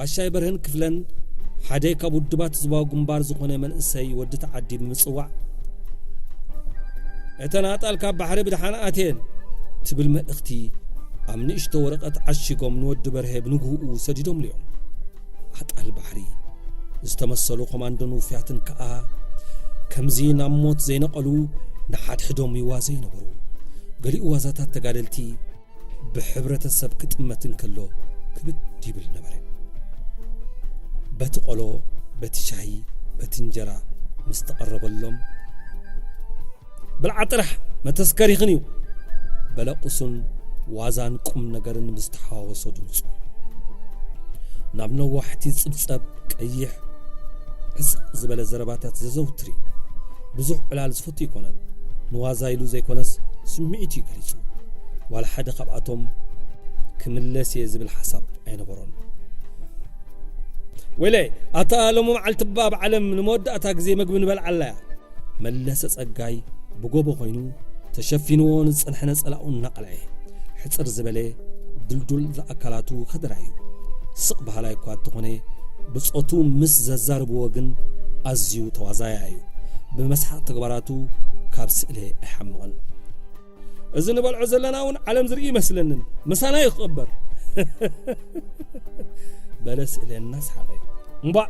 ኣሻይ በርህን ክፍለን ሓደ ካብ ውድባት ህዝባዊ ግንባር ዝኾነ መንእሰይ ወዲ ተዓዲ ብምጽዋዕ፣ "እተን ኣጣል ካብ ባሕሪ ብደሓን ኣትየን" ትብል መልእኽቲ ኣብ ንእሽቶ ወረቐት ዓሺጎም ንወዲ በርሀ ብንግህኡ ሰዲዶምሉ እዮም። ኣጣል ባሕሪ ዝተመሰሉ ኮማንዶን ውፍያትን ከኣ ከምዚ ናብ ሞት ዘይነቐሉ ንሓድሕዶም ይዋዘዩ ነበሩ። ገሊኡ ዋዛታት ተጋደልቲ ብሕብረተሰብ ክጥመት እንከሎ ክብድ ይብል ነበረ። በቲ ቆሎ፣ በቲ ሻሂ፣ በቲ እንጀራ ምስ ተቐረበሎም፣ "ብልዓ ጥራሕ መተስከሪኽን እዩ" በለ ቁሱን ዋዛን ቁም ነገርን ምስ ተሓዋወሶ ድምፁ። ናብ ነዋሕቲ ጽብጸብ ቀይሕ ዕጽቕ ዝበለ ዘረባታት ዘዘውትር እዩ። ብዙሕ ዕላል ዝፈቱ ኣይኮነን። ንዋዛ ኢሉ ዘይኮነስ ስምዒት እዩ ገሊጹ። ዋላ ሓደ ካብኣቶም ክምለስ እየ ዝብል ሓሳብ ኣይነበሮን። "ወይለይ፣ ኣታ ሎሚ መዓልቲ እባ ኣብ ዓለም ንመወዳእታ ግዜ መግቢ ንበልዓላ እያ" መለሰ ጸጋይ ብጎቦ ኮይኑ ተሸፊንዎ ንዝጸንሐ ነጸላኡ እናቐልዐ። ሕጽር ዝበለ ድልዱል ኣካላቱ ከደራ እዩ። ስቕ በሃላይ እኳ እንተኾነ፣ ብጾቱ ምስ ዘዛርብዎ ግን ኣዝዩ ተዋዛያ እዩ። ብመስሓቕ ተግባራቱ ካብ ስእለ ኣይሓምቕን። "እዚ ንበልዖ ዘለና እውን ዓለም ዝርኢ ይመስለንን፣ ምሳና እዩ ክቕበር" በለ ስእለ እናሰሓቐ። "እምቧእ፣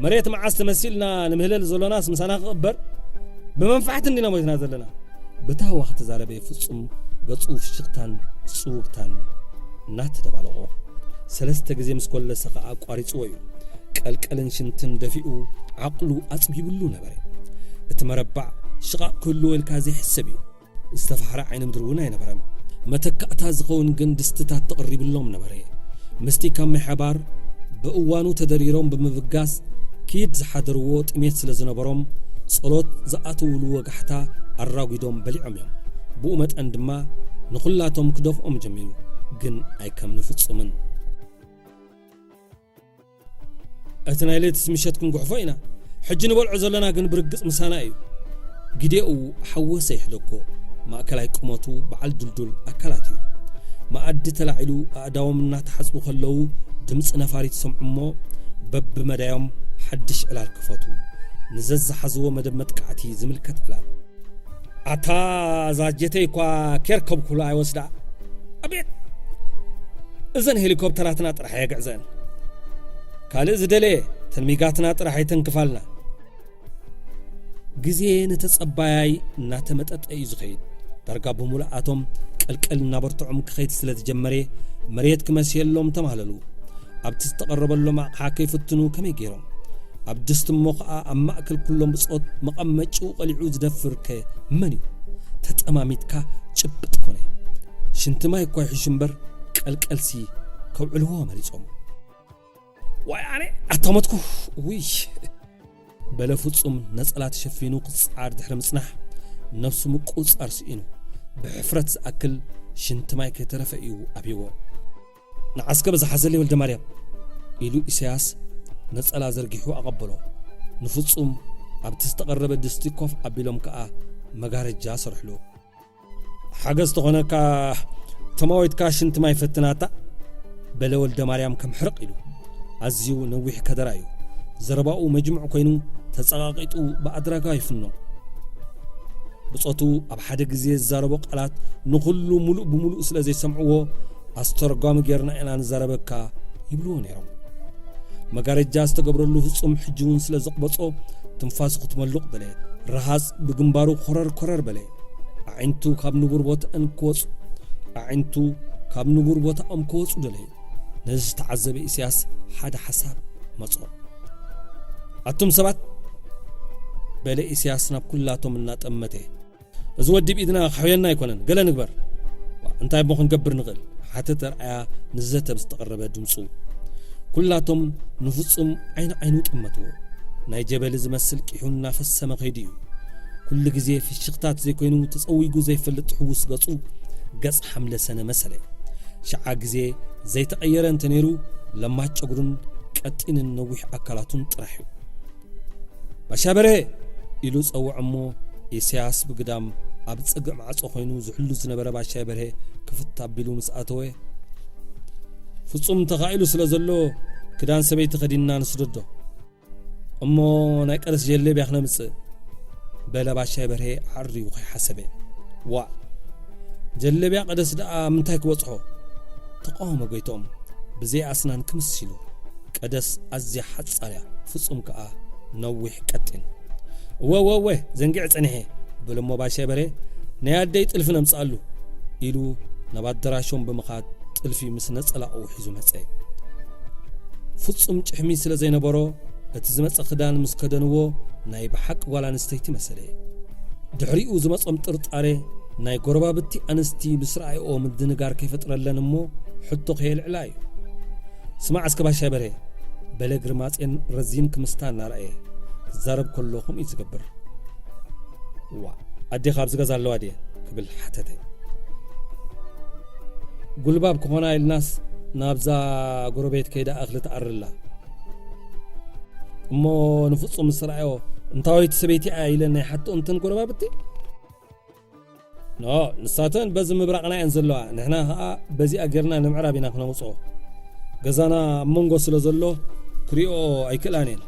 መሬት መዓስ ተመሲልና ንምህለል ዘሎናስ ምሳና ክቕበር? ብመንፋሕቲ እንዲና ሞይትና ዘለና" ብታህዋ ክተዛረበ ፍጹም ገጹ ፍሽኽታን ጽውግታን እናተደባለቖ፣ ሰለስተ ግዜ ምስ ኮለሰ ኸኣ ኣቋሪጽዎ እዩ። ቀልቀልን ሽንትን ደፊኡ ዓቕሉ ኣጽቢብሉ ነበረ። እቲ መረባዕ ሽቓቕ ክህልዎ ኢልካ ዘይሕሰብ እዩ። ዝተፋሕረ ዓይኒ ምድሪ እውን ኣይነበረን። መተካእታ ዝኸውን ግን ድስትታት ተቐሪብሎም ነበረ። ምስቲ ካብ ማይ ሓባር ብእዋኑ ተደሪሮም ብምብጋስ ክይድ ዝሓደርዎ ጥሜት ስለ ዝነበሮም፣ ጸሎት ዝኣተውሉ ወጋሕታ ኣራጒዶም በሊዖም እዮም። ብኡ መጠን ድማ ንኹላቶም ክደፍኦም ጀሚሩ፣ ግን ኣይከም ንፍጹምን። "እቲ ናይ ለይትስ ምሸት ክንጉሕፎ ኢና። ሕጂ ንበልዖ ዘለና ግን ብርግጽ ምሳና እዩ" ግዴኡ ሓወሰ ይሕደጎ። ማእከላይ ቁመቱ በዓል ድልዱል ኣካላት እዩ። መኣዲ ተላዒሉ ኣእዳዎም እናተሓጽቡ ከለዉ ድምጺ ነፋሪት ይሰምዑ እሞ በብመዳዮም ሓድሽ ዕላል ክፈቱ። ንዘዝሓዝዎ መደብ መጥቃዕቲ ዝምልከት ዕላል። "ኣታ እዛ ጀተይ እኳ ኬር ከብኩላ ኣይወስዳ። ኣቤት! እዘን ሄሊኮፕተራትና ጥራሕ የግዕዘን። ካልእ ዝደለየ ተን ሚጋትና ጥራሕ ኣይተንክፋልና" ግዜ ንተጸባያይ እናተመጠጠ እዩ ዝኸይድ። ዳርጋ ብምሉኣቶም ቀልቀል እናበርትዖም ክኸይድ ስለ ዝጀመረ፣ መሬት ክመስየሎም ተማህለሉ። ኣብቲ ዝተቐረበሎም ኣቕሓ ከይፍትኑ ከመይ ገይሮም? ኣብ ድስቲ እሞ ኸኣ ኣብ ማእከል ኩሎም ብጾት መቐመጭኡ ቀሊዑ ዝደፍር ከ መን እዩ? ተጠማሚትካ ጭብጥ ኮነ። ሽንቲ ማይ እኳ ይሕሹ እምበር ቀልቀልሲ ከውዕልዎ መሪጾም። "ዋይ ኣነ ኣታ ሞትኩ፣ ውይ!" በለ ፍጹም ነጸላ ተሸፊኑ ክጻዓር ድሕሪ ምጽናሕ፣ ነብሱ ምቁጽጻር ስኢኑ፣ ብሕፍረት ዝኣክል ሽንቲ ማይ ከይተረፈ እዩ ኣብይዎ። "ንዓስከ በዛ ሓዘለይ ወልደ ማርያም" ኢሉ ኢሳያስ ነጸላ ዘርጊሑ ኣቐበሎ። ንፍጹም ኣብቲ ዝተቐረበ ድስቲ ኮፍ ኣቢሎም ከኣ መጋረጃ ሰርሕሉ። "ሓገዝ ተኾነካ ተማዊትካ ሽንቲ ማይ ፈትናታ" በለ ወልደ ማርያም ከም ሕርቕ ኢሉ። ኣዝዩ ነዊሕ ከደራ እዩ። ዘረባኡ መጅሙዕ ኮይኑ ተጸቓቒጡ ብኣድራጋ ይፍኖ። ብጾቱ ኣብ ሓደ ግዜ ዝዛረቦ ቃላት ንኹሉ ሙሉእ ብሙሉእ ስለ ዘይሰምዕዎ፣ "ኣስተርጓሚ ጌርና ኢና ንዛረበካ" ይብልዎ ነይሮም። መጋረጃ ዝተገብረሉ ፍጹም ሕጂ እውን ስለ ዘቕበጾ፣ ትንፋሱ ክትመሉቕ በለ። ረሃጽ ብግንባሩ ኮረር ኮረር በለ። ኣዒንቱ ካብ ንቡር ቦታኣን ክወጹ፣ ኣዒንቱ ካብ ንቡር ቦታኦም ክወጹ ደለዩ። ነዚ ዝተዓዘበ ኢሳያስ ሓደ ሓሳብ መጾ። "ኣቱም ሰባት" በለ ኢሳያስ ናብ ኩላቶም እናጠመተ። "እዚ ወዲ ብኢድና ክሕውየና ኣይኮነን፣ ገለ ንግበር። ዋ፣ እንታይ እሞ ክንገብር ንኽእል?" ሓተተ ኣርኣያ ንዘተ ብዝተቐረበ ድምጹ። ኩላቶም ንፍጹም ዓይኒ ዓይኑ ጠመትዎ። ናይ ጀበሊ ዝመስል ቂሑ እናፈሰመ ከይዱ እዩ። ኩሉ ግዜ ፍሽኽታት ዘይኮይኑ ተጸዊጉ ዘይፈልጥ ሕዉስ ገጹ ገጽ ሓምለ ሰነ መሰለ። ሽዓ ግዜ ዘይተቐየረ እንተ ነይሩ ለማት ጨጉሩን ቀጢንን ነዊሕ ኣካላቱን ጥራሕ እዩ። "ባሻ በርሀ!" ኢሉ ጸውዐ እሞ፣ ኢሳያስ ብግዳም ኣብ ጽግዕ ማዕጾ ኮይኑ ዝሕሉ ዝነበረ ባሻይ በርሀ ክፍት ኣቢሉ ምስ ኣተወ፣ "ፍጹም ተኻኢሉ ስለ ዘሎ፣ ክዳን ሰበይቲ ከዲንና ንስደዶ። እሞ ናይ ቀደስ ጀለብያ ክነምጽእ፣ በለ ባሻይ በርሄ ዓርዩ ከይሓሰበ። ዋእ፣ ጀለብያ ቀደስ ደኣ ምንታይ ክበጽሖ? ተቃወመ ጎይትኦም ብዘይ ኣስናን ክምስ ኢሉ። ቀደስ ኣዝያ ሓጻር እያ፣ ፍጹም ከኣ ነዊሕ ቀጢን። እወ፣ እወ፣ እወ፣ ዘንጊዐ ጸኒሐ፣ በለ እሞ ባሻይ በርሄ፣ ናይ ኣደይ ጥልፊ ነምጽኣሉ፣ ኢሉ ናብ ኣደራሾም ብምኻድ ጥልፊ ምስ ነጸላኡ ሒዙ መጸ። ፍጹም ጭሕሚ ስለ ዘይነበሮ፣ እቲ ዝመጸ ክዳን ምስ ከደንዎ ናይ ብሓቂ ጓል ኣንስተይቲ መሰለ። ድሕሪኡ ዝመጾም ጥርጣሬ ናይ ጎረባብቲ ኣንስቲ ምስ ረኣይኦ ምድንጋር ከይፈጥረለን እሞ ሕቶ ከየልዕላ እዩ። ስማዕ እስከ ባሻይ በርሄ፣ በለ ግርማጼን ረዚን ክምስታ እናረኣየ። ክዛረብ ከሎ ከምኡ እዩ ዝገብር። ዋ፣ ኣዴኻ ኣብዚ ገዛ ኣለዋ ድየ? ክብል ሓተተ። ጉልባብ ክኾና ኢልናስ ናብዛ ጎረቤት ከይዳ እኽሊ ትኣርላ። እሞ ንፍጹም ምስ ረኣዮ፣ እንታወይቲ ሰበይቲ እያ ኢለን ናይ ሓትኦ እንተን ጎረባብቲ? ኖ፣ ንሳተን በዚ ምብራቕና እየን ዘለዋ፣ ንሕና ኸኣ በዚኣ ጌርና ንምዕራብ ኢና ክነውጽኦ። ገዛና ኣብ መንጎ ስለ ዘሎ ክሪኦ ኣይክእላን እየን።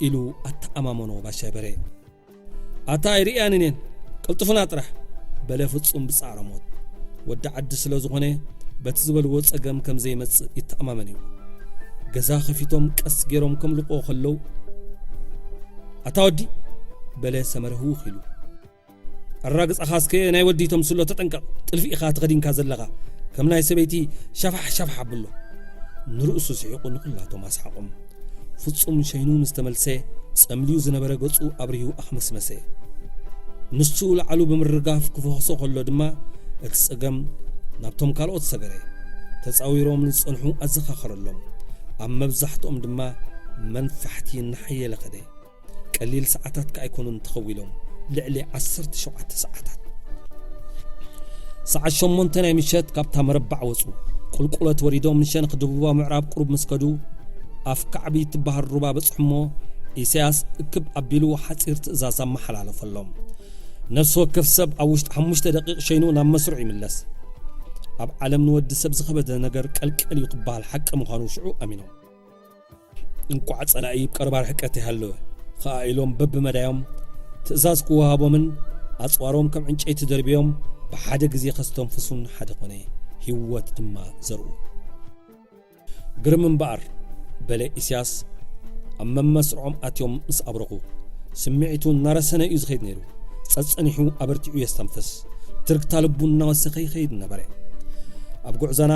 ኢሉ ኣተኣማመኖ ባሻይ በርሄ። ኣታ ኣይርእያንን እየን፣ ቅልጥፉና ጥራሕ፣ በለ ፍጹም ብጻዕረ ሞት። ወዲ ዓዲ ስለ ዝኾነ በቲ ዝበልዎ ጸገም ከም ዘይመጽእ ይተኣማመን እዩ። ገዛ ከፊቶም ቀስ ገይሮም ከምልቕዎ ከለዉ፣ ኣታ ወዲ፣ በለ ሰመረ ህውኽ ኢሉ። ኣራግጻኻ እስከ ናይ ወዲ ተምስሎ ተጠንቀቕ፣ ጥልፊ ኢኻ ተኸዲንካ ዘለኻ፣ ከም ናይ ሰበይቲ ሸፋሕ ሸፋሕ ኣብሎ። ንርእሱ ስሒቑ ንኹላቶም ኣስሓቖም። ፍጹም ሸይኑ ምስ ተመልሰ፣ ጸምልዩ ዝነበረ ገጹ ኣብሪሁ ኣኽመስመሰ። ንሱ ላዕሉ ብምርጋፍ ክፈኽሶ ከሎ ድማ፣ እቲ ጸገም ናብቶም ካልኦት ሰገረ። ተጻዊሮም ንዝጸንሑ ኣዘኻኸረሎም። ኣብ መብዛሕትኦም ድማ መንፋሕቲ እናሓየለ ኸደ። ቀሊል ሰዓታት ከኣ ኣይኮኑን ተኸዊሎም፣ ልዕሊ ዓሰርተ ሸውዓተ ሰዓታት። ሰዓት ሸሞንተ ናይ ምሸት ካብታ መረባዕ ወጹ። ቁልቁለት ወሪዶም ንሸነኽ ደቡባዊ ምዕራብ ቁሩብ ምስ ከዱ፣ ኣፍ ካዕቢ እትበሃል ሩባ በጽሑ እሞ፣ ኢሳያስ እክብ ኣቢሉ ሓጺር ትእዛዝ ኣመሓላለፈሎም። ነፍሲ ወከፍ ሰብ ኣብ ውሽጢ ሓሙሽተ ደቂቕ ሸይኑ ናብ መስርዑ ይምለስ። ኣብ ዓለም ንወዲ ሰብ ዝኸበደ ነገር ቀልቀል እዩ ክበሃል ሓቂ ምዃኑ ሽዑ ኣሚኖም። እንቋዕ ጸላኢ ብቀረባ ርሕቀት ይሃለወ ኸኣ ኢሎም በብመዳዮም ትእዛዝ ክወሃቦምን ኣጽዋሮም ከም ዕንጨይቲ ደርብዮም ብሓደ ግዜ ከስተንፍሱን ሓደ ኾነ፣ ህይወት ድማ ዘርኡ። ግርም እምበኣር፣ በለ ኢሳያስ ኣብ መመስርዖም ኣትዮም ምስ ኣብረኹ፣ ስምዒቱ እናረሰነ እዩ ዝኸይድ ነይሩ። ጸጸኒሑ ኣበርቲዑ የስተንፍስ። ትርግታ ልቡ እናወሰኸ ይኸይድ ነበረ። ኣብ ጉዕዞና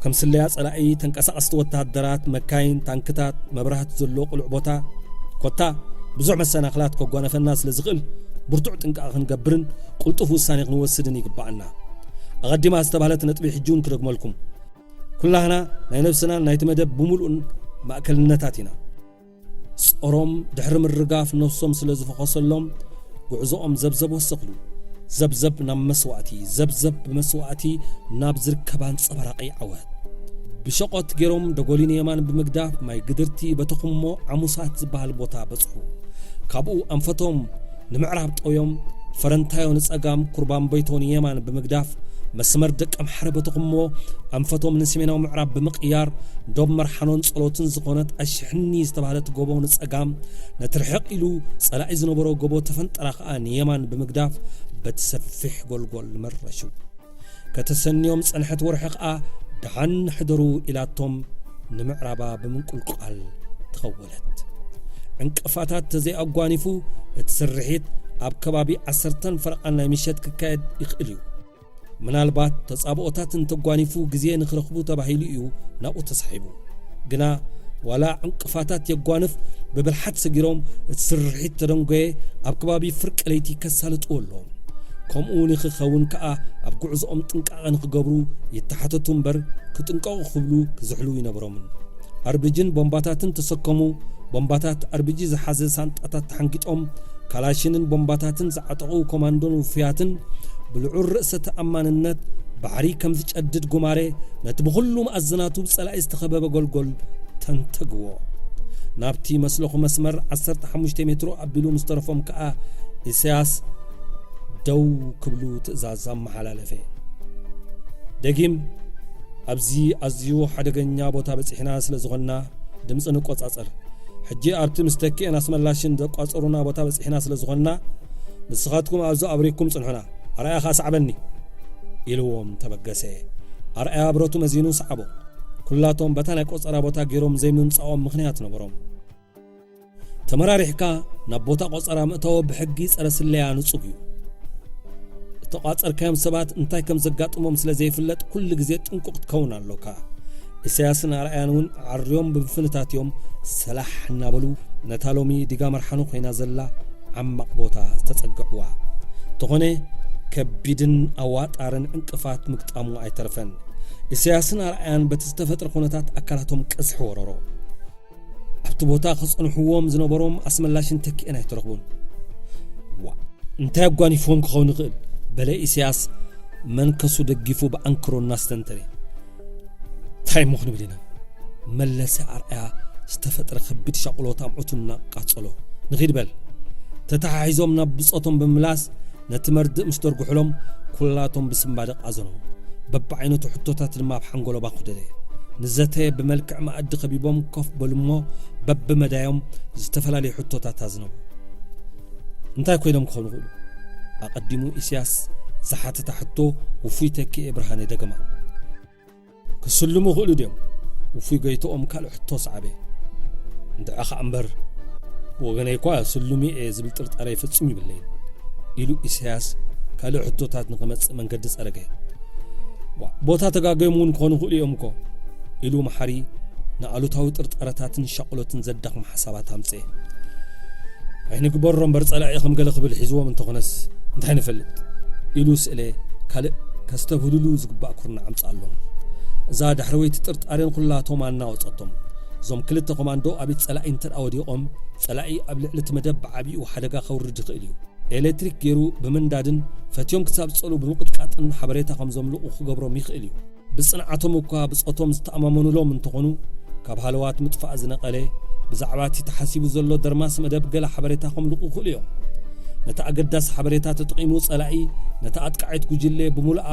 ከም ስለያ ጸላኢ፣ ተንቀሳቐስቲ ወተሃደራት፣ መካይን፣ ታንክታት፣ መብራህቲ ዘለዎ ቅሉዕ ቦታ፣ ኮታ ብዙሕ መሰናኽላት ከጓነፈና ስለ ዝኽእል፣ ብርቱዕ ጥንቃቐ ክንገብርን ቅልጡፍ ውሳኔ ክንወስድን ይግብኣና። ኣቐዲማ ዝተባህለት ነጥቢ ሕጂ እውን ክደግመልኩም። ኩላህና ናይ ነብስናን ናይቲ መደብ ብምሉእን ማእከልነታት ኢና። ጾሮም ድሕሪ ምርጋፍ ነብሶም ስለ ዝፈኾሰሎም፣ ጉዕዞኦም ዘብዘብ ወሰኽሉ። ዘብዘብ ናብ መስዋእቲ፣ ዘብዘብ ብመስዋእቲ ናብ ዝርከብ ኣንጸባራቒ ዓወት። ብሸቖት ገይሮም ደጎሊ ንየማን ብምግዳፍ ማይ ግድርቲ በተኹሞ ዓሙሳት ዝበሃል ቦታ በጽሑ። ካብኡ ኣንፈቶም ንምዕራብ ጠውዮም ፈረንታዮ ንጸጋም ኩርባምበይቶ ንየማን ብምግዳፍ መስመር ደቀምሓረ በተኹሞ ኣንፈቶም ንሰሜናዊ ምዕራብ ብምቕያር ዶብ መርሓኖን ጸሎትን ዝኾነት ኣሽሕኒ ዝተባህለት ጎቦ ንጸጋም ነቲ ርሕቕ ኢሉ ጸላኢ ዝነበሮ ጎቦ ተፈንጠራ ኸኣ ንየማን ብምግዳፍ በቲ ሰፊሕ ጎልጎል መረሹ። ከተሰንዮም ጸንሐት ወርሒ ኸኣ ደሓን ሕደሩ ኢላቶም ንምዕራባ ብምንቁልቋል ተኸወለት። ዕንቅፋታት ተዘይኣጓኒፉ እቲ ስርሒት ኣብ ከባቢ ዓሰርተን ፈረቓን ናይ ምሸት ክካየድ ይኽእል እዩ። ምናልባት ተጻብኦታት እንተጓኒፉ ግዜ ንኽረኽቡ ተባሂሉ እዩ ናብኡ ተሳሒቡ። ግና ዋላ ዕንቅፋታት የጓንፍ ብብልሓት ሰጊሮም እቲ ስርሒት ተደንጎየ ኣብ ከባቢ ፍርቂ ለይቲ ከሳልጥዎ ኣለዎም። ከምኡ ንኽኸውን ከኣ ኣብ ጉዕዞኦም ጥንቃቐ ንኽገብሩ ይተሓተቱ እምበር ክጥንቀቑ ክብሉ ክዝሕሉ ይነብሮምን። ኣርብጅን ቦምባታትን ተሰከሙ። ቦምባታት ኣርብጂ ዝሓዘ ሳንጣታት ተሓንጊጦም፣ ካላሽንን ቦምባታትን ዝዓጠቑ ኮማንዶን ውፉያትን ብልዑል ርእሰ ተኣማንነት ባሕሪ ከም ዝጨድድ ጉማሬ ነቲ ብኹሉ መኣዝናቱ ብጸላኢ ዝተኸበበ ጎልጎል ተንተግዎ። ናብቲ መስለኹ መስመር ዓሰርተ ሓሙሽተ ሜትሮ ኣቢሉ ምስ ተረፎም ከኣ ኢሳያስ ደው ክብሉ ትእዛዝ ኣመሓላለፈ። ደጊም ኣብዚ ኣዝዩ ሓደገኛ ቦታ በጺሕና ስለ ዝኾንና፣ ድምጺ ንቆጻጸር። ሕጂ ኣብቲ ምስ ተኪኤን ኣስመላሽን ዘቋጸሩና ቦታ በጺሕና ስለ ዝኾንና፣ ንስኻትኩም ኣብዚ ኣብሪኩም ጽንሑና። ኣርኣያ ኸኣ ሰዓበኒ፣ ኢልዎም ተበገሰ። ኣርኣያ ብረቱ መዚኑ ሰዓቦ። ኩላቶም በታ ናይ ቆጸራ ቦታ ገይሮም ዘይምምጻኦም ምኽንያት ነበሮም። ተመራሪሕካ ናብ ቦታ ቆጸራ ምእታዎ ብሕጊ ጸረ ስለያ ንጹግ እዩ። እተቋጸርካዮም ሰባት እንታይ ከም ዘጋጥሞም ስለ ዘይፍለጥ፣ ኩሉ ግዜ ጥንቁቕ ክትከውን ኣሎካ። ኢሳያስን ኣርኣያን እውን ዓርዮም ብምፍንታት እዮም ሰላሕ እናበሉ ነታ ሎሚ ዲጋ መርሓኑ ኮይና ዘላ ዓማቕ ቦታ ዝተጸግዕዋ። እንተኾነ፣ ከቢድን ኣዋጣርን ዕንቅፋት ምግጣሙ ኣይተረፈን። ኢሳያስን ኣርኣያን በቲ ዝተፈጥረ ኩነታት ኣካላቶም ቀዝሒ ወረሮ። ኣብቲ ቦታ ክጸንሕዎም ዝነበሮም ኣስመላሽን ተኪኤን ኣይተረኽቡን። "ዋ፣ እንታይ ኣጓኒፍዎም ክኸውን ይኽእል?" በለ ኢሳያስ መንከሱ ደጊፉ ብኣንክሮ እናስተንተነ። "እንታይ እሞ ክንብል ኢና?" መለሰ ኣርኣያ ዝተፈጥረ ከቢድ ሻቕሎት ኣምዑቱ እናቃጸሎ። "ንኺድ በል። ተተሓሒዞም ናብ ብጾቶም ብምምላስ ነቲ መርድእ ምስ ደርጉሑሎም፣ ኩላቶም ብስንባደ ቃዘኖም። በብዓይነቱ ሕቶታት ድማ ኣብ ሓንጎሎም ኣኹደደ። ንዘተ ብመልክዕ መኣዲ ከቢቦም ኮፍ በሉ እሞ፣ በብመዳዮም ዝተፈላለዩ ሕቶታት ኣዝነቡ። እንታይ ኮይኖም ክኾኑ ይኽእሉ?" ኣቐዲሙ ኢሳያስ ዝሓተታ ሕቶ ውፉይ ተኪኤ ብርሃነ ደገማ። "ክስልሙ ይኽእሉ ድዮም?" ውፉይ ጎይትኦም ካልእ ሕቶ ሰዓበ። "እንድዒ ኸኣ እምበር፣ ብወገነይ እኳ ስሉም እየ ዝብል ጥርጣሬ ፈጺሙ ይብለይን" ኢሉ ኢሳያስ ካልእ ሕቶታት ንኸመጽእ መንገዲ ጸረገ። "ዋ፣ ቦታ ተጋግዮም እውን ክኾኑ ይኽእሉ እዮም እኮ" ኢሉ መሓሪ ንኣሉታዊ ጥርጣረታትን ሻቕሎትን ዘዳኽሙ ሓሳባት ኣምጽአ። "ኣይንግበሮ እምበር ጸላኢ ከም ገለ ክብል ሒዝዎም እንተኾነስ እንታይ ንፈልጥ?" ኢሉ ስእለ ካልእ ከስተብህልሉ ዝግባእ ኩርናዕ ኣምጽኣሎም። እዛ ዳሕረወይቲ ጥርጣሬ ንኹላቶም ኣናወጸቶም። እዞም ክልተ ኮማንዶ ኣብ ኢድ ጸላኢ እንተ ደኣ ወዲቖም፣ ጸላኢ ኣብ ልዕሊ እቲ መደብ ብዓቢኡ ሓደጋ ከውርድ ይኽእል እዩ። ኤሌክትሪክ ገይሩ ብምንዳድን ፈትዮም ክሳብ ዝጸልኡ ብምቕጥቃጥን ሓበሬታ ከም ዘምልቑ ክገብሮም ይኽእል እዩ። ብጽንዓቶም እኳ ብጾቶም ዝተኣማመኑሎም እንተኾኑ፣ ካብ ሃለዋት ምጥፋእ ዝነቐለ፣ ብዛዕባ እቲ ተሓሲቡ ዘሎ ደርማስ መደብ ገለ ሓበሬታ ከምልቑ ይኽእሉ እዮም። ነቲ ኣገዳሲ ሓበሬታ ተጠቒሙ ጸላኢ ነታ ኣጥቃዒት ጉጅለ ብምሉኣ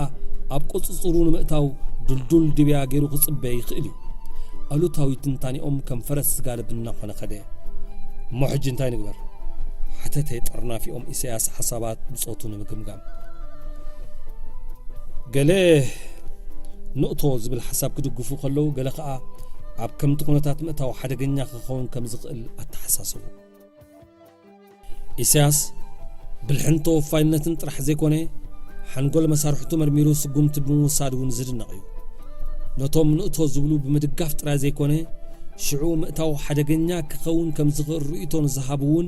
ኣብ ቁጽጽሩ ንምእታው ድልዱል ድብያ ገይሩ ክጽበ ይኽእል እዩ። ኣሉታዊ ትንታኔኦም ከም ፈረስ ዝጋልብ እናኾነ ኸደ። "እሞ ሕጂ እንታይ ንግበር?" ሓተተ ጠርናፊኦም ኢሳያስ ሓሳባት ብጾቱ ንምግምጋም። ገለ ንእቶ ዝብል ሓሳብ ክድግፉ ከለዉ፣ ገለ ኸኣ ኣብ ከምቲ ኩነታት ምእታው ሓደገኛ ክኸውን ከም ዝኽእል ኣተሓሳሰቡ። ኢሳያስ ብልሕን ተወፋይነትን ጥራሕ ዘይኮነ፣ ሓንጎል መሳርሕቱ መርሚሩ ስጉምቲ ብምውሳድ እውን ዝድነቕ እዩ። ነቶም ንእቶ ዝብሉ ብምድጋፍ ጥራይ ዘይኮነ፣ ሽዑ ምእታው ሓደገኛ ክኸውን ከም ዝኽእል ርእይቶ ንዝሃቡ እውን፣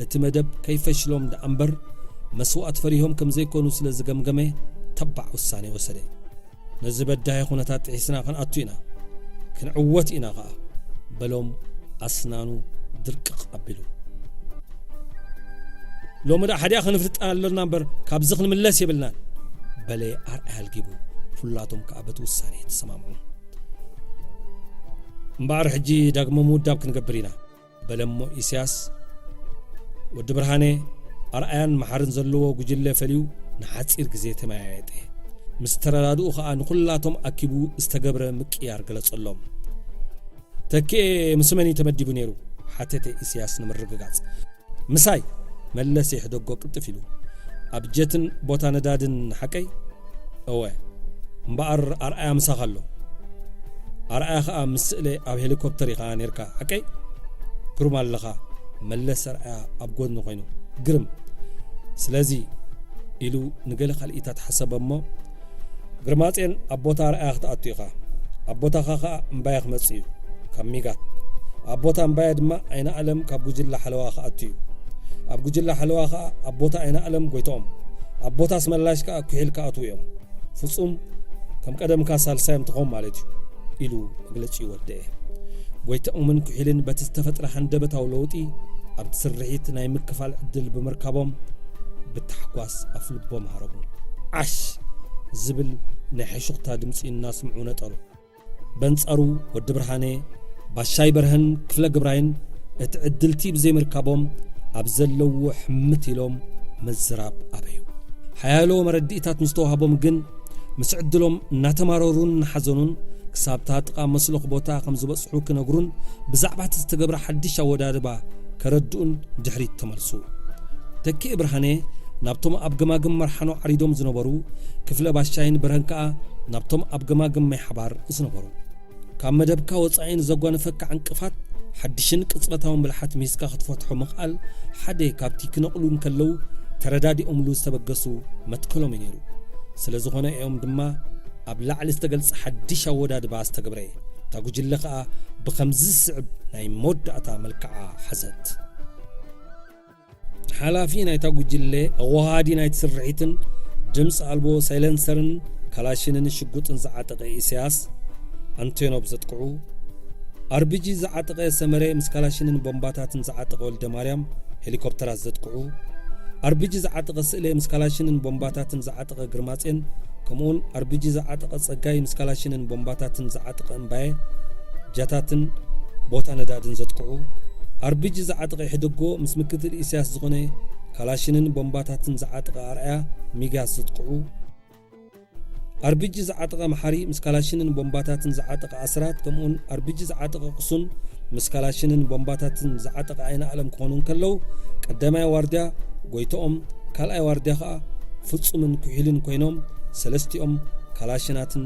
እቲ መደብ ከይፈሽሎም ደኣ እምበር፣ መስዋእቲ ፈሪሆም ከም ዘይኮኑ ስለ ዝገምገመ፣ ተባዕ ውሳኔ ወሰደ። "ነዚ በዳሂ ኩነታት ጥሒስና ክንኣቱ ኢና፣ ክንዕወት ኢና ኸኣ" በሎም ኣስናኑ ድርቅቕ ኣቢሉ። "ሎሚ ደኣ ሓዲኣ ክንፍልጥ ኣሎና እምበር፣ ካብዚ ክንምለስ የብልናን" በለ ኣርኣያ ኣልጊቡ። ኩላቶም ከኣ በቲ ውሳኔ ተሰማምዑ። "እምበኣር ሕጂ ዳግመ ምውዳብ ክንገብር ኢና" በለሞ ኢሳያስ። ወዲ ብርሃነ ኣርኣያን መሓርን ዘለዎ ጉጅለ ፈልዩ ንሓጺር ግዜ ተመያየጠ። ምስ ተረዳድኡ ኸኣ ንኹላቶም ኣኪቡ ዝተገብረ ምቅያር ገለጸሎም። "ተኪኤ ምስ መን እዩ ተመዲቡ ነይሩ?" ሓተተ ኢሳያስ ንምርግጋጽ። "ምሳይ" መለሰ የሕደጎ ቅልጥፍ ኢሉ። "ኣብ ጀትን ቦታ ነዳድን ሓቀይ?" "እወ። እምበኣር ኣርኣያ ምሳኻ ኣሎ?" "ኣርኣያ ኸኣ ምስ ስእለ ኣብ ሄሊኮፕተር ኢኻ ነይርካ ሓቀይ?" "ግሩም ኣለኻ" መለሰ ኣርኣያ ኣብ ጎድኑ ኮይኑ። "ግርም። ስለዚ" ኢሉ ንገለ ካልኢታት ሓሰበ እሞ፣ "ግርማጼን ኣብ ቦታ ኣርኣያ ክትኣቱ ኢኻ። ኣብ ቦታኻ ኸኣ እምባየ ክመጽእ እዩ፣ ካብ ሚጋት። ኣብ ቦታ እምባየ ድማ ኣይነ ኣለም ካብ ጉጅለ ሓለዋ ክኣቱ እዩ። ኣብ ጉጅለ ሓለዋ ኸኣ ኣብ ቦታ ኣይነ ኣለም ጎይትኦም፣ ኣብ ቦታ ኣስመላሽ ከኣ ኩሒል ክኣትዉ እዮም። ፍጹም ከም ቀደምካ ሳልሳዮም ትኾን ማለት እዩ" ኢሉ መግለጺኡ ወደአ። ጎይትኦምን ኩሒልን በቲ ዝተፈጥረ ሃንደበታዊ ለውጢ ኣብቲ ስርሒት ናይ ምክፋል ዕድል ብምርካቦም ብታሕጓስ ኣፍልቦም ሃረሙ። "ዓሽ!" ዝብል ናይ ሕሹኽታ ድምጺ እናስምዑ ነጠሩ። በንጻሩ ወዲ ብርሃነ፣ ባሻይ በርሀን ክፍለ ግብራይን እቲ ዕድልቲ ብዘይምርካቦም ኣብ ዘለዎ ሕምት ኢሎም ምዝራብ ኣበዩ። ሓያሎ መረዲእታት ምስ ተዋህቦም ግን ምስ ዕድሎም እናተማረሩን እናሓዘኑን ክሳብታ ጥቓ መስሎኽ ቦታ ከም ዝበጽሑ ክነግሩን ብዛዕባ እቲ ዝተገብረ ሓድሽ ኣወዳድባ ከረድኡን ድሕሪት ተመልሱ። ተኪኤ ብርሃነ ናብቶም ኣብ ገማግም መርሓኖ ዓሪዶም ዝነበሩ፣ ክፍለ ባሻይን ብርሀን ከኣ ናብቶም ኣብ ገማግም ማይ ሓባር ዝነበሩ። ካብ መደብካ ወጻኢ ንዘጓነፈካ ዕንቅፋት ሓድሽን ቅጽበታውን ብልሓት ሚስካ ክትፈትሖ ምኽኣል ሓደ ካብቲ ክነቕሉ እንከለዉ ተረዳዲኦምሉ ዝተበገሱ መትከሎም እዩ ነይሩ። ስለ ዝኾነ እዮም ድማ ኣብ ላዕሊ ዝተገልጸ ሓድሽ ኣወዳድባ ዝተገብረ። እታ ጉጅለ ከኣ ብኸምዚ ዝስዕብ ናይ መወዳእታ መልክዓ ሓዘት። ሓላፊ ናይታ ጉጅለ፣ ኣወሃዲ ናይቲ ስርሒትን ድምፂ ኣልቦ ሳይለንሰርን ካላሽንን ሽጉጥን ዝዓጠቐ ኢሳያስ ኣንቴኖቭ ዘጥቅዑ፣ ኣርቢጂ ዝዓጠቐ ሰመረ ምስ ካላሽንን ቦምባታትን ዝዓጠቐ ወልደ ማርያም ሄሊኮፕተራት ዘጥቅዑ፣ ኣርቢጂ ዝዓጠቐ ስእለ ምስ ካላሽንን ቦምባታትን ዝዓጠቐ ግርማጼን፣ ከምኡውን ኣርቢጂ ዝዓጠቐ ጸጋይ ምስ ካላሽንን ቦምባታትን ዝዓጠቐ እምባየ ጃታትን ቦታ ነዳድን ዘጥቅዑ፣ ኣርቢጂ ዝዓጠቐ ኢሕደጎ ምስ ምክትል ኢሳያስ ዝኾነ ካላሽንን ቦምባታትን ዝዓጠቐ ኣርኣያ ሚጋስ ዘጥቅዑ፣ ኣርቢጂ ዝዓጠቐ መሓሪ ምስ ካላሽንን ቦምባታትን ዝዓጠቐ ኣስራት፣ ከምኡውን ኣርቢጂ ዝዓጠቐ ቅሱን ምስ ካላሽንን ቦምባታትን ዝዓጠቐ ኣይነ ኣለም ክኾኑ እንከለዉ፣ ቀዳማይ ዋርድያ ጎይቶኦም፣ ካልኣይ ዋርድያ ኸኣ ፍጹምን ኩሒልን ኮይኖም፣ ሰለስቲኦም ካላሽናትን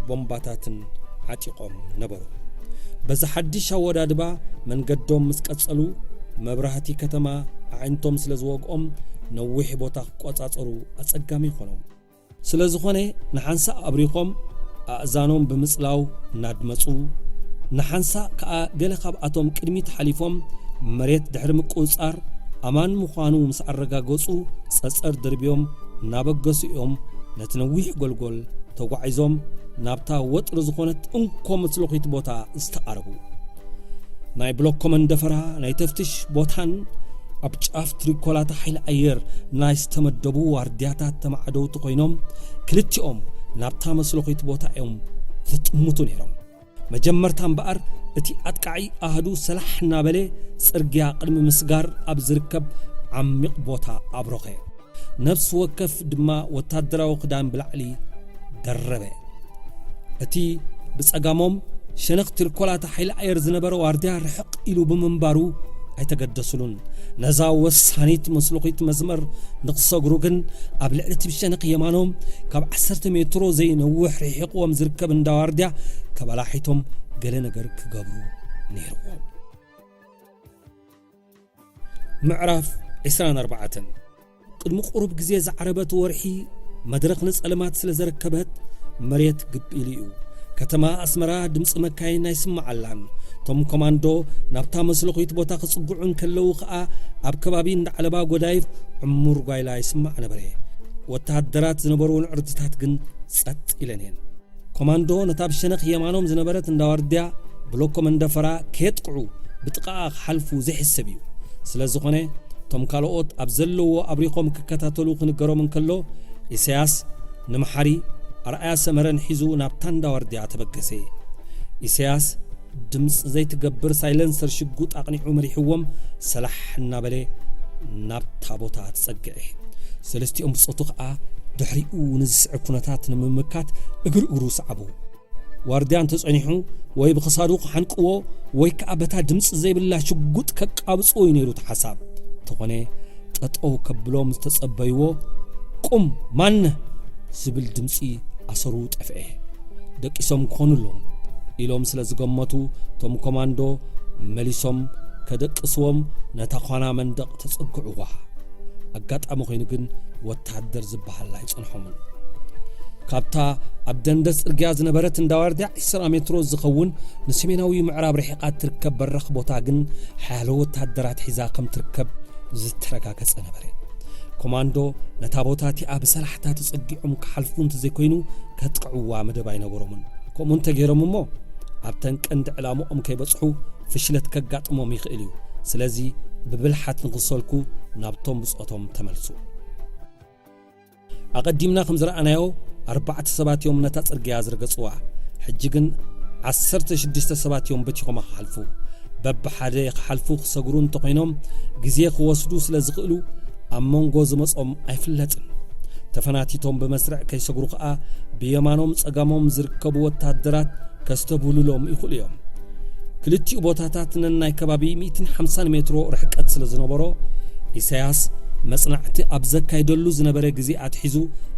ቦምባታትን ዓጢቖም ነበሩ። በዚ ሓድሽ ኣወዳድባ መንገዶም ምስ ቀጸሉ፣ መብራህቲ ከተማ ኣዒንቶም ስለ ዝወግኦም፣ ነዊሕ ቦታ ክቆጻጸሩ ኣጸጋሚ ይኾኖም። ስለ ዝኾነ፣ ንሓንሳእ ኣብሪኾም ኣእዛኖም ብምጽላው እናድመጹ፣ ንሓንሳእ ከኣ ገለ ካብኣቶም ቅድሚት ሓሊፎም መሬት ድሕሪ ምቁጽጻር ኣማን ምዃኑ ምስ ኣረጋገጹ፣ ጸጸር ደርብዮም እናበገሱ እዮም ነቲ ነዊሕ ጎልጎል ተጓዒዞም ናብታ ወጥሪ ዝኾነት እንኮ መስለኺት ቦታ ዝተቓረቡ። ናይ ብሎኮ መንደፈራ ናይ ተፍትሽ ቦታን ኣብ ጫፍ ትሪኮላታ ሓይሊ ኣየር ናይ ዝተመደቡ ዋርድያታት ተማዕደውቲ ኮይኖም፣ ክልቲኦም ናብታ መስለኺት ቦታ እዮም ዝጥምቱ ነይሮም። መጀመርታ እምበኣር፣ እቲ ኣጥቃዒ ኣሃዱ ሰላሕ እናበለ ጽርግያ ቅድሚ ምስጋር ኣብ ዝርከብ ዓሚቕ ቦታ ኣብሮኸ። ነፍሲ ወከፍ ድማ ወታደራዊ ክዳን ብላዕሊ ደረበ። እቲ ብጸጋሞም ሸነኽ ትርኮላታ ሓይሊ ኣየር ዝነበረ ዋርድያ ርሕቕ ኢሉ ብምንባሩ ኣይተገደሱሉን። ነዛ ወሳኒት መስሉኺት መስመር ንኽሰግሩ ግን፣ ኣብ ልዕሊ እቲ ብሸነኽ የማኖም ካብ ዓሰርተ ሜትሮ ዘይነውሕ ርሒቕዎም ዝርከብ እንዳ ዋርድያ ተበላሒቶም ገለ ነገር ክገብሩ ነይርዎም። ምዕራፍ ዕስራን ኣርባዕተን። ቅድሚ ቁሩብ ግዜ ዝዓረበት ወርሒ መድረኽ ንጸለማት ስለ ዘረከበት፣ መሬት ግብ ኢሉ እዩ። ከተማ ኣስመራ ድምጺ መካይን ኣይስምዓላን። እቶም ኮማንዶ ናብታ መስለኹይት ቦታ ክጽግዑ እንከለዉ ኸኣ፣ ኣብ ከባቢ እንዳ ዓለባ ጎዳይፍ ዕሙር ጓይላ ይስማዕ ነበረ። ወተሃደራት ዝነበርወን ዕርድታት ግን ጸጥ ኢለን እየን። ኮማንዶ ነታ ብሸነኽ የማኖም ዝነበረት እንዳ ዋርድያ ብሎኮ መንደፈራ ከየጥቅዑ ብጥቓኣ ክሓልፉ ዘይሕሰብ እዩ። ስለ ዝኾነ፣ እቶም ካልኦት ኣብ ዘለዎ ኣብሪኾም ክከታተሉ ክንገሮም እንከሎ፣ ኢሳያስ ንመሓሪ ኣርኣያ ሰመረን ሒዙ ናብታ እንዳ ዋርድያ ተበገሰ። ኢሳያስ ድምጺ ዘይትገብር ሳይለንሰር ሽጉጥ ኣቕኒዑ መሪሕዎም ሰላሕ እናበለ ናብታ ቦታ ተጸግዐ። ሰለስቲኦም ብጾቱ ኸኣ ድሕሪኡ ንዝስዕብ ኩነታት ንምምካት እግሪ እግሩ ሰዓቡ። ዋርድያ እንተጸኒሑ ወይ ብኽሳዱ ክሓንቅዎ ወይ ከኣ በታ ድምጺ ዘይብላ ሽጉጥ ከቃብጽዎ እዩ ነይሩ እቲ ሓሳብ። እንተኾነ ጠጠው ከብሎም ዝተጸበይዎ "ቁም ማነህ?" ዝብል ድምጺ ኣሰሩ ጠፍኤ። "ደቂሶም ክኾኑ ኣለዎም" ኢሎም ስለ ዝገመቱ፣ እቶም ኮማንዶ መሊሶም ከደቅስዎም ነታ ኳና መንደቕ ተጸግዕዋ። ኣጋጣሚ ኮይኑ ግን ወተሃደር ዝበሃል ኣይጸንሖምን። ካብታ ኣብ ደንደስ ጽርግያ ዝነበረት እንዳ ዋርድያ ዕስራ ሜትሮ ዝኸውን ንሰሜናዊ ምዕራብ ርሒቓ እትርከብ በራኽ ቦታ ግን ሓያሎ ወተሃደራት ሒዛ ከም ትርከብ ዝተረጋገጸ ነበረ። ኮማንዶ ነታ ቦታ እቲኣ ብሰላሕታ ተጸጊዖም ክሓልፉ እንተዘይኮይኑ ከጥቅዕዋ መደብ ኣይነበሮምን። ከምኡ እንተገይሮም እሞ ኣብተን ቀንዲ ዕላምኦም ከይበጽሑ ፍሽለት ከጋጥሞም ይኽእል እዩ። ስለዚ ብብልሓት ንኽሰልኩ ናብቶም ብጾቶም ተመልሱ። ኣቐዲምና ከም ዝረኣናዮ ኣርባዕተ ሰባት እዮም ነታ ጽርግያ ዝረገጽዋ። ሕጂ ግን ዓሰርተ ሽዱሽተ ሰባት እዮም በቲኾማ ክሓልፉ። በብሓደ ክሓልፉ ክሰግሩ እንተኾይኖም ግዜ ክወስዱ ስለ ዝኽእሉ ኣብ መንጎ ዝመጾም ኣይፍለጥን። ተፈናቲቶም ብመስርዕ ከይሰግሩ ከኣ ብየማኖም ጸጋሞም ዝርከቡ ወታደራት ከስተብህሉሎም ይኽእሉ እዮም። ክልቲኡ ቦታታት ነናይ ከባቢ ሚእትን ሓምሳን ሜትሮ ርሕቀት ስለ ዝነበሮ፣ ኢሳያስ መጽናዕቲ ኣብ ዘካይደሉ ዝነበረ ግዜ ኣትሒዙ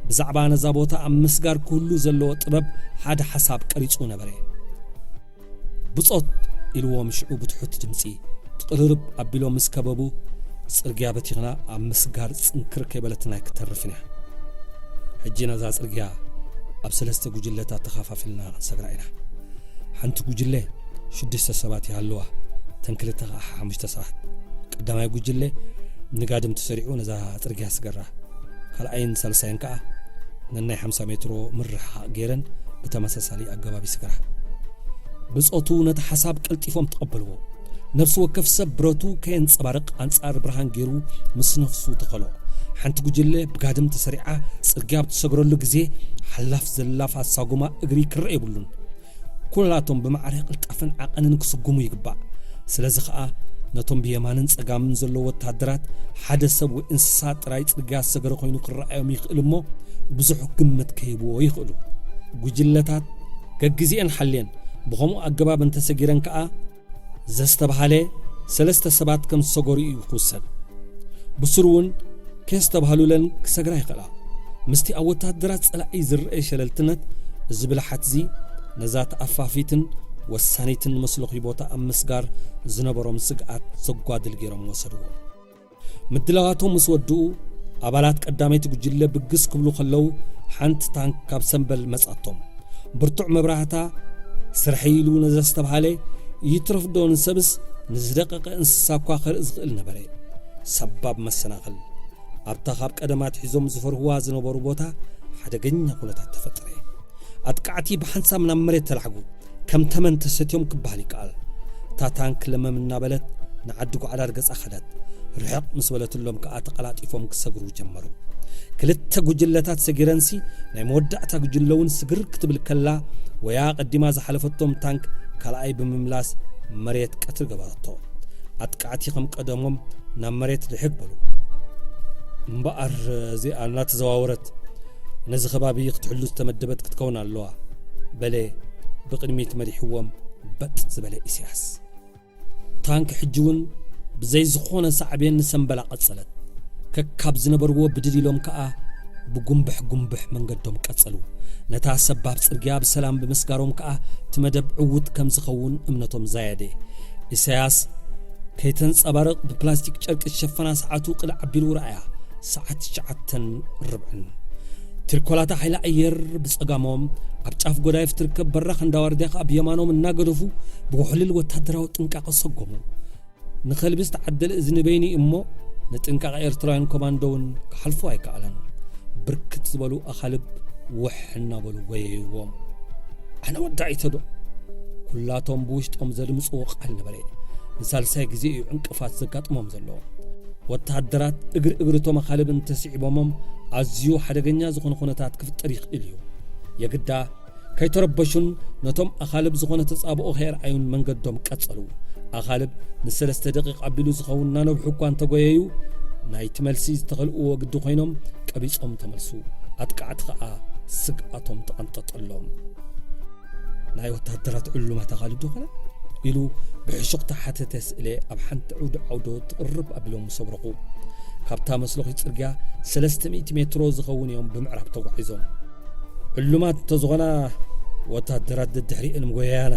ብዛዕባ ነዛ ቦታ ኣብ ምስጋር ክህሉ ዘለዎ ጥበብ ሓደ ሓሳብ ቀሪጹ ነበረ። "ብጾት" ኢልዎም ሽዑ ብትሑት ድምጺ። ትቕርርብ ኣቢሎም ምስ ከበቡ፣ "ጽርግያ በቲኽና ኣብ ምስጋር ጽንክር ከይበለትና ኣይክተርፍን እያ። ሕጂ ነዛ ጽርግያ ኣብ ሰለስተ ጉጅለታት ተኸፋፊልና ክንሰግራ ኢና። ሓንቲ ጉጅለ ሽዱሽተ ሰባት ይሃልዋ፣ እተን ክልተ ኸኣ ሓሙሽተ ሰባት። ቀዳማይ ጉጅለ ንጋድም ተሰሪዑ ነዛ ጽርግያ ስገራ። ካልኣይን ሳልሳይን ከኣ ነናይ ሓምሳ ሜትሮ ምርሕሓቕ ገይረን ብተመሳሳሊ ኣገባብ ይስግራ። ብጾቱ ነቲ ሓሳብ ቀልጢፎም ተቐበልዎ። ነፍሲ ወከፍ ሰብ ብረቱ ከየንጸባርቕ ኣንጻር ብርሃን ገይሩ ምስ ነፍሱ ተኸሎ። ሓንቲ ጉጅለ ብጋድም ተሰሪዓ ጽርግያ ኣብ ትሰግረሉ ግዜ ሓላፍ ዘላፍ ኣሳጉማ እግሪ ክረአ የብሉን። ኩላቶም ብማዕረ ቅልጣፈን ዓቐንን ክስጉሙ ይግባእ። ስለዚ ኸኣ ነቶም ብየማንን ጸጋምን ዘለዉ ወታደራት ሓደ ሰብ ወይ እንስሳ ጥራይ ጽርግያ ዝሰገረ ኮይኑ ክረኣዮም ይኽእል እሞ ብዙሕ ግምት ከይህብዎ ይኽእሉ። ጉጅለታት ገግዜኤን ሓልየን ብኸምኡ ኣገባብ እንተሰጊረን ከኣ ዘስተብሃለ ሰለስተ ሰባት ከም ዝሰገሩ እዩ ክውሰን። ብስሩ እውን ከየስተብሃሉለን ክሰግራ ይኽእላ። ምስቲ ኣብ ወታደራት ጸላኢ ዝረአ ሸለልትነት፣ እዚ ብልሓት እዚ ነዛ ተኣፋፊትን ወሳኒትን መስለኺ ቦታ ኣብ ምስጋር ዝነበሮም ስግኣት ዘጓድል ገይሮም ወሰድዎ። ምድላዋቶም ምስ ወድኡ፣ ኣባላት ቀዳመይቲ ጉጅለ ብግስ ክብሉ ከለዉ፣ ሓንቲ ታንክ ካብ ሰምበል መጻቶም። ብርቱዕ መብራህታ ስርሐይ ኢሉ ነዘስተብሃለ፣ ይትረፍ ዶ ንሰብስ ንዝደቀቐ እንስሳ እኳ ከርኢ ዝኽእል ነበረ። ሰባብ መሰናኽል። ኣብታ ካብ ቀደም ኣትሒዞም ዝፈርህዋ ዝነበሩ ቦታ ሓደገኛ ኩነታት ተፈጠረ። ኣጥቃዕቲ ብሓንሳብ ናብ መሬት ተላሕጉ። ከም ተመን ተሰትዮም ክበሃል ይከኣል። እታ ታንክ ለመም እናበለት ንዓዲ ጓዕዳድ ገጻ ከደት። ርሕቕ ምስ በለትሎም ከኣ ተቐላጢፎም ክሰግሩ ጀመሩ። ክልተ ጉጅለታት ሰጊረንሲ ናይ መወዳእታ ጉጅለ እውን ስግር ክትብል ከላ፣ ወያ ቀዲማ ዝሓለፈቶም ታንክ ካልኣይ ብምምላስ መሬት ቀትሪ ገበረቶ። ኣጥቃዕቲ ከም ቀደሞም ናብ መሬት ድሕግ በሉ። እምበኣር እዚኣ እናተዘዋወረት ነዚ ከባቢ ክትሕሉ ዝተመደበት ክትከውን ኣለዋ፣ በለ ብቕድሚት መሪሕዎም በጥ ዝበለ ኢሳያስ። ታንክ ሕጂ እውን ብዘይ ዝኾነ ሳዕቤን ንሰምበላ ቀጸለት። ከካብ ዝነበርዎ ብድድ ኢሎም ከኣ ብጉምብሕ ጉምብሕ መንገዶም ቀጸሉ። ነታ ሰባብ ጽርግያ ብሰላም ብምስጋሮም ከኣ እቲ መደብ ዕዉት ከም ዝኸውን እምነቶም ዛየደ። ኢሳያስ ከይተንጸባርቕ ብፕላስቲክ ጨርቂ ዝሸፈና ሰዓቱ ቅልዕ ኣቢሉ ረኣያ። ሰዓት ትሽዓተን ርብዕን። ትርኮላታ ሓይሊ ኣየር ብጸጋሞም፣ ኣብ ጫፍ ጎዳይፍ ትርከብ በራኽ እንዳዋርድያ ከኣ ብየማኖም እናገደፉ ብውሕልል ወታደራዊ ጥንቃቐ ሰጎሙ። ንኸልቢ ዝተዓደለ እዚ ንበይኑ እሞ ንጥንቃቐ ኤርትራውያን ኮማንዶ እውን ክሓልፎ ኣይከኣለን። ብርክት ዝበሉ ኣኻልብ ውሕ እናበሉ ጎየይዎም። ኣነ ወዳኢተዶ? ኩላቶም ብውሽጦም ዘድምጽዎ ቃል ነበረ። ንሳልሳይ ግዜ እዩ ዕንቅፋት ዘጋጥሞም ዘሎ። ወተሃደራት እግሪ እግሪ እቶም ኣኻልብ እንተስዒቦሞም ኣዝዩ ሓደገኛ ዝኾነ ኩነታት ክፍጠር ይኽእል እዩ። የግዳ ከይተረበሹን ነቶም ኣኻልብ ዝኾነ ተጻብኦ ከየርኣዩን መንገዶም ቀጸሉ። ኣኻልብ ንሰለስተ ደቂቕ ኣቢሉ ዝኸውን እናነብሑ እኳ እንተጎየዩ፣ ናይቲ መልሲ ዝተኸልእዎ ግዲ ኮይኖም ቀቢጾም ተመልሱ። ኣጥቃዕቲ ኸኣ ስግኣቶም ተቐንጠጠሎም። "ናይ ወታደራት ዕሉማት ኣኻልብ ዶ ኾነ?" ኢሉ ብሕሹኽታ ሓተተ ስእለ ኣብ ሓንቲ ዕውዲ ዓውዶ ትቕርብ ኣቢሎም ምስ ኣብረኹ። ካብታ መስለኺ ጽርግያ ሰለስተ ሚእቲ ሜትሮ ዝኸውን እዮም ብምዕራብ ተጓዒዞም። "ዕሉማት እንተዝኾና ወታደራት ደድሕሪኤን ምጎየያና"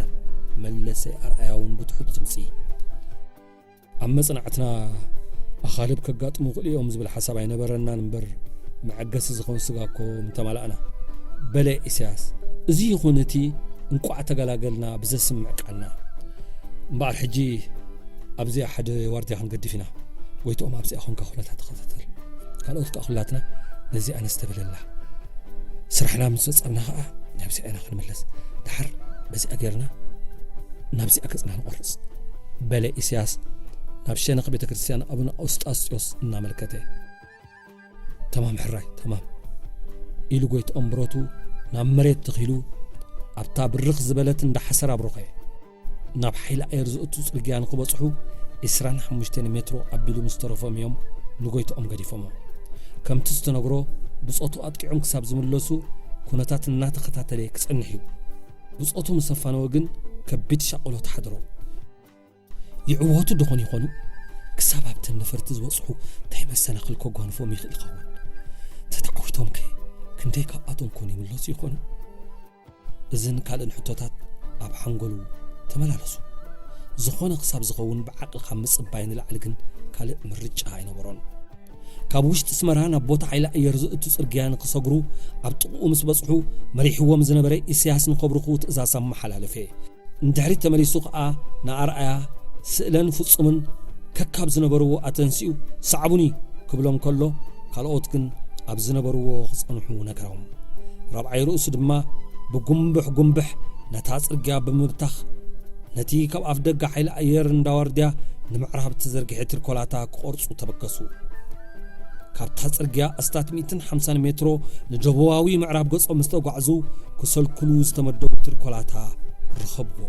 መለሰ ኣርኣያ እውን ብትሑት ድምጺ። "ኣብ መጽናዕትና ኣኻልብ ከጋጥሙ ይኽእሉ እዮም ዝብል ሓሳብ ኣይነበረናን እምበር፣ መዐገሲ ዝኾን ስጋ እኮ ምተማላእና" በለ ኢሳያስ። "እዚ ይኹን እቲ እንቋዕ ተገላገልና ብዘስምዕ ቃልና። እምበኣር ሕጂ ኣብዚኣ ሓደ ዋርድያ ክንገድፍ ኢና። ጎይትኦም ኣብዚኣ ኾንካ ኩነታት ተኸታተል። ካልኦት ከኣ ኩላትና ነዚኣ ነስተብህለላ። ስራሕና ምስ ፈጸምና ኸኣ ናብዚኣ ኢና ክንምለስ። ደሓር በዚኣ ጌርና ናብዚኣ ገጽና ንቖርጽ" በለ ኢሳያስ ናብ ሸነኽ ቤተ ክርስቲያን ኣቡነ ኣውስጣስዮስ እናመልከተ። "ተማም ሕራይ፣ ተማም" ኢሉ ጎይትኦም ብረቱ ናብ መሬት ተኺሉ ኣብታ ብርኽ ዝበለት እንዳ ሓሰር ኣብረኸ። ናብ ሓይሊ ኣየር ዝእቱ ጽርግያ ንኽበጽሑ ዒስራን ሓሙሽተን ሜትሮ ኣቢሉ ምስ ተረፎም እዮም ንጎይትኦም ገዲፎሞ። ከምቲ ዝተነግሮ ብጾቱ ኣጥቂዖም ክሳብ ዝምለሱ ኩነታት እናተኸታተለ ክጸንሕ እዩ። ብጾቱ ምስ ኣፋነወ ግን ከቢድ ሻቕሎት ሓደሮ። ይዕወቱ ደኾን ይኾኑ? ክሳብ ኣብተን ነፈርቲ ዝበጽሑ እንታይ መሰናኽል ከጓንፎም ይኽእል ይኸውን? ተተዓዊቶምከ ክንደይ ካብኣቶም ኮን ይምለሱ ይኾኑ? እዝን ካልእን ሕቶታት ኣብ ሓንጎሉ ተመላለሱ። ዝኾነ ክሳብ ዝኸውን ብዓቕሊ ካብ ምጽባይ ንላዕሊ ግን ካልእ ምርጫ ኣይነበሮን። ካብ ውሽጢ ኣስመራ ናብ ቦታ ሓይሊ ኣየር ዝእቱ ጽርግያ ንኽሰግሩ ኣብ ጥቕኡ ምስ በጽሑ፣ መሪሕዎም ዝነበረ ኢሳያስ ንኸብርኹ ትእዛዝ ኣመሓላለፈ። ንድሕሪት ተመሊሱ ኸኣ ንኣርኣያ፣ ስእለን ፍጹምን ከካብ ዝነበርዎ ኣተንሲኡ፣ "ሰዓቡኒ!" ክብሎም ከሎ፣ ካልኦት ግን ኣብ ዝነበርዎ ክጸንሑ ነገሮም። ራብዓይ ርእሱ ድማ ብጉምብሕ ጉምብሕ ነታ ጽርግያ ብምብታኽ፣ ነቲ ካብ ኣፍደገ ሓይሊ ኣየር እንዳ ዋርድያ ንምዕራብ ተዘርግሐ ትርኮላታ ክቖርጹ ተበገሱ። ካብታ ጽርግያ ኣስታት ሚእትን ሓምሳን ሜትሮ ንደቡባዊ ምዕራብ ገጾም ምስ ተጓዕዙ፣ ክሰልክሉ ዝተመደቡ ትርኮላታ ረኸብዎ።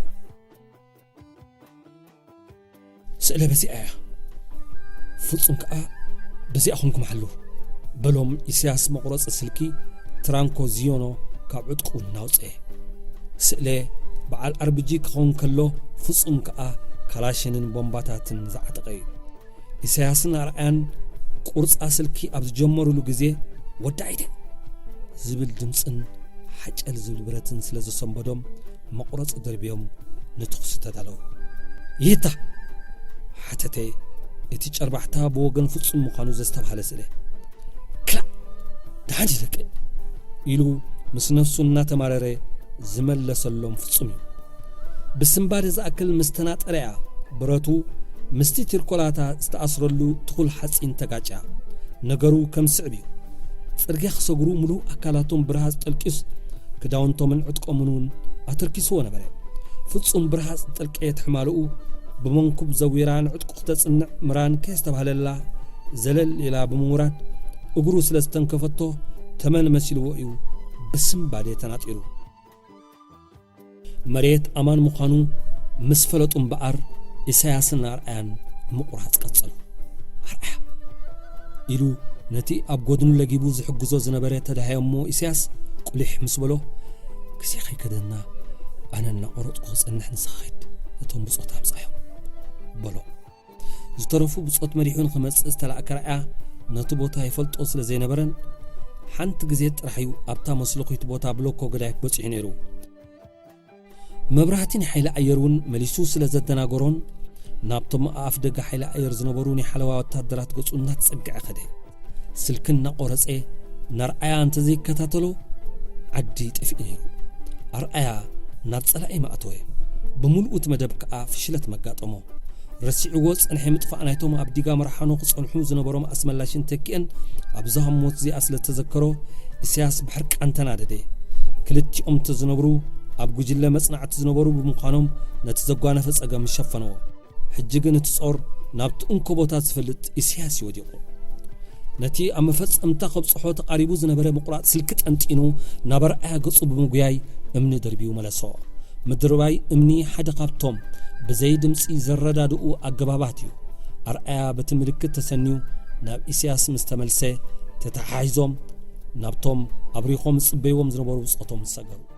"ስእለ በዚኣ እያ፣ ፍጹም ከኣ በዚኣ ኹንኩም ሓሉ" በሎም ኢሳያስ መቑረጺ ስልኪ ትራንኮ ዚዮኖ ካብ ዕጥቁ እናውጽአ። ስእለ በዓል ኣርቢጂ ክኸውን ከሎ፣ ፍጹም ከኣ ካላሽንን ቦምባታትን ዝዓጠቐ እዩ። ኢሳያስን ኣርኣያን ቁርጻ ስልኪ ኣብ ዝጀመሩሉ ግዜ፣ "ወዳኢተ!" ዝብል ድምጽን ሓጨል ዝብል ብረትን ስለ ዘሰንበዶም፣ መቑረጺ ደርብዮም ንተኹሲ ተዳለዉ። "ይታ?" ሓተተ፣ እቲ ጨርባሕታ ብወገን ፍጹም ምዃኑ ዘስተብሃለ ስእለ። "ክላእ! ደሓን ደቂ!" ኢሉ ምስ ነፍሱ እናተማረረ ዝመለሰሎም ፍጹም እዩ። ብስንባደ ዝኣክል ምስ ተናጠረያ ብረቱ ምስቲ ትርኮላታ ዝተኣስረሉ ትኹል ሓጺን ተጋጭያ። ነገሩ ከም ዝስዕብ እዩ። ጽርግያ ክሰግሩ ምሉእ ኣካላቶም ብረሃጽ ጠልቂዩስ ክዳውንቶምን ዕጥቆምን እውን ኣተርኪስዎ ነበረ። ፍጹም ብረሃጽ ዝጠልቀየት ሕማልኡ ብመንኩብ ዘዊራ ንዕጥቁ ክተጽንዕ ምራን ከየስተብሃለላ ዘለል ኢላ ብምውራድ እግሩ ስለ ዝተንከፈቶ ተመን መሲልዎ እዩ ብስንባደ ተናጢሩ። መሬት ኣማን ምዃኑ ምስ ፈለጡ እምበኣር፣ ኢሳያስን ኣርኣያን ምቑራጽ ቀጸሉ። "ኣርኣያ!" ኢሉ ነቲ ኣብ ጎድኑ ለጊቡ ዝሕግዞ ዝነበረ ተዳሃየሞ ኢሳያስ ቁሊሕ ምስ በሎ፣ "ግዜ ከይከደና ኣነ እናቖረጽኩ ክጸንሕ ንስኻ ኺድ፣ እቶም ብጾት ኣብጽኣዮም" በሎ። ዝተረፉ ብጾት መሪሑ ንኽመጽእ ዝተላእከ ኣርኣያ ነቲ ቦታ ይፈልጦ ስለ ዘይነበረን፣ ሓንቲ ግዜ ጥራሕ እዩ ኣብታ መስለኹይት ቦታ ብሎኮ ገዳይፍ በጺሑ ነይሩ። መብራህቲ ናይ ሓይሊ ኣየር እውን መሊሱ ስለ ዘደናገሮን፣ ናብቶም ኣፍ ደገ ሓይሊ ኣየር ዝነበሩ ናይ ሓለዋ ወታደራት ገጹ እናተጸግዐ ከደ። ስልኪ እናቖረጸ ንኣርኣያ እንተዘይከታተሎ፣ ዓዲ ጠፊኡ ነይሩ። ኣርኣያ ናብ ጸላኢ መኣተወ። ብምልኡ እቲ መደብ ከኣ ፍሽለት መጋጠሞ። ረሲዕዎ ዝጸንሐ ምጥፋእ ናይቶም ኣብ ዲጋ መርሓኖ ክጸንሑ ዝነበሮም ኣስመላሽን ተኪኤን ኣብዛ ህሞት እዚኣ ስለ እተዘከሮ፣ ኢሳያስ ብሕርቃን ተናደደ። ክልቲኦም እንተዝነብሩ፣ ኣብ ጉጅለ መጽናዕቲ ዝነበሩ ብምዃኖም፣ ነቲ ዘጓነፈ ጸገም ምሸፈንዎ። ሕጂ ግን እቲ ጾር ናብቲ እንኮ ቦታ ዝፈልጥ ኢሳያስ እዩ ወዲቑ። ነቲ ኣብ መፈጸምታ ከብጽሖ ተቓሪቡ ዝነበረ ምቑራጽ ስልኪ ጠንጢኑ ናብ ኣርኣያ ገጹ ብምጉያይ እምኒ ደርቢዩ መለሶ። ምድርባይ እምኒ ሓደ ካብቶም ብዘይ ድምጺ ዘረዳድኡ ኣገባባት እዩ። ኣርኣያ በቲ ምልክት ተሰንዩ ናብ ኢሳያስ ምስ ተመልሰ፣ ተተሓሒዞም ናብቶም ኣብሪኾም ዝጽበይዎም ዝነበሩ ብጾቶም ሰገሩ።